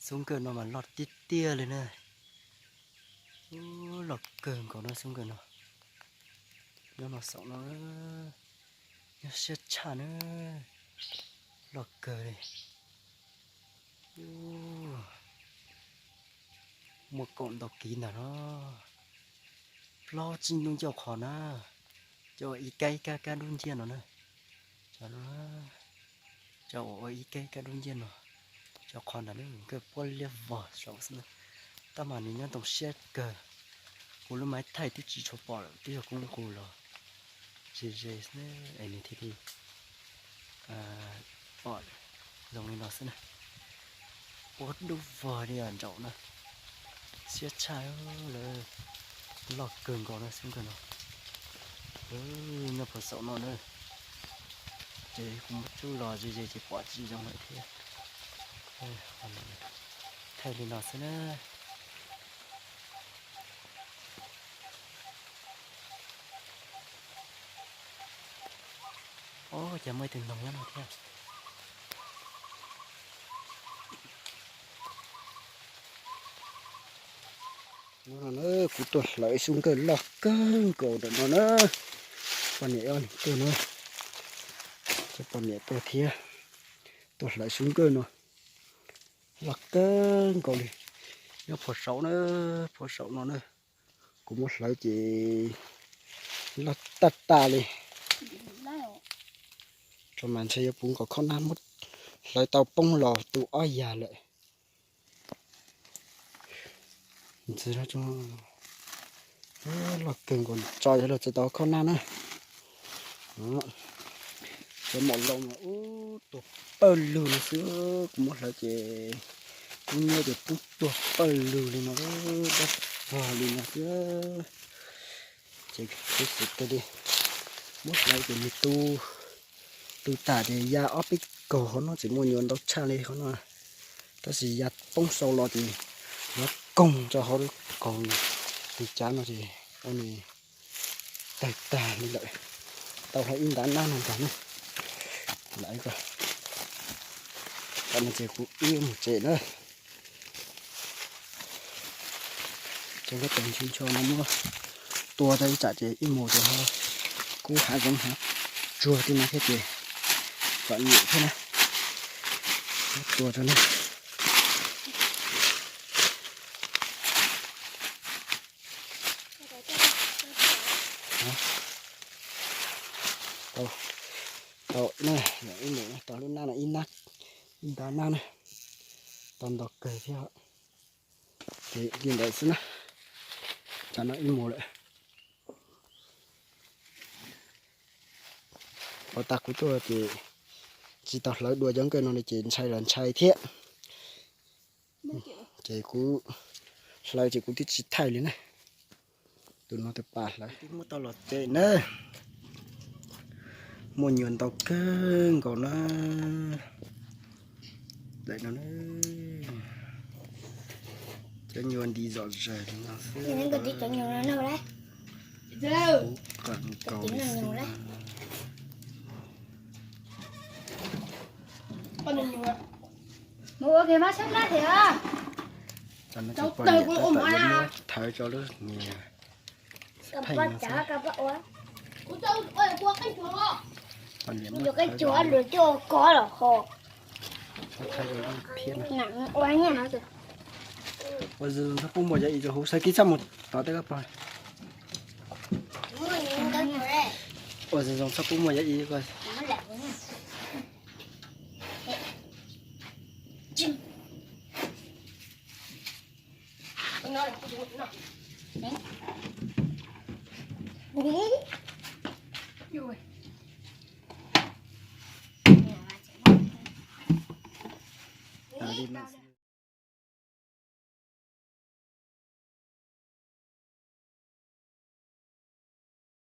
Xub nkawj no mas loj tiag tiag li na. Ub, loj kawg nkaus na xub nkawj no. Nyob no saum no, nyob siab tshaj na. Loj kawg li. Ub, muaj kaum ntau kiv ntag no. Plaub tsib ntub ncauj qhov na. Cov ua ib kab ib kab kab dub nciab no na. Cov no, cov uas ua ib kab ib kab dub nciab no. Cov qhov ntawd nkawj puab liab vog saum xwb na. Tab mas nws nyob ntoo siab kawg. Kuv lub maiv thaij twb tsis tshua pom lawm, twb yog kuv nqus los ze ze xwb es nws thiaj li pom zoo li no xwb na. Puab dub vog li os ntsaum na. Siab tshaj lawm. Loj kawg nkaus na xub nkawj no. Nyob puag saum no na. Ces kuv muab tsub los ze ze ces pom tsis zoo lawm thiab. Thaij li no xwb na. Ub, cas muaj ib tug noog nyob no thiab. Kuv tuaj hlawv xub nkawj loj kawg nkaus ntawm no na. Poj niam ob niag tuaj na, cov poj niam tuaj thiab. Tuaj hlawv xub nkawj no loj kawg nkaus li. Nyob puag saum na, puag saum no na. Kuv muab hlawv ces loj tag tag li. Tso mas ntshe yuav puv nkaus khab nab muab hlawv tau poob los tu ob yas lawm. Ntxiv no tso, loj kawg nkaus tso yuav luag txais tau khab nab na. Cov maum loo mas ub tuag pawg lug no xwb, kuv muab hlawv ces kub nyiab ces pub tuag pawg lug li no, dab vog li no xwb. Ces kuv xav tias li muab hlawv ces nws tu, tu tas ces ya ob peb kaug hauv no tseem muaj nyuam ntau tshaj li hauv no, tab sis ya poob sau los ces yuav koog rau hauv lub kaus tis cav no ces ua nws tawg tag li lawm. Tau hlo ib ntav nab no ntag na. Lawm ko, tam no ces kuv wb mus tsev na. Cov kab tes ncho ncho no muab tua tau ib tsam ces ib mus ces ho kub hav zoov hav tsuag tej no thiab ces kom nyem thiab na. Muab tua rau na. Tau, tau na, ib mus tau lub nab no ib nab, ib ntav nab na. Tau ntau kawg thiab. Ces li ntawd xwb na, tsam no ib mus lawm. Ua tas kuv tuaj ces tsis tau hlawv dua cov nkawj no li ces ntshai los ntshai thiab. Ces kuv hlawv ces kuv twb tsis thaij li na. Tus no tus pas hlawv twb muab tau los tsev na. Muaj nyuam ntau kawg nkaus na. Daim no, cov nyuam nti zom zaws li no xwb. Qab nkaus li xwb. Thawv rau lub niag pheej no xwb. Poj niam muab thawv rau lub phiab no. Ua zoo txhob pub muaj cov i rau hauv, xav kib txaj mus tom tej kab pog. Ua zoo txhob pub muaj cov i ko. Li no.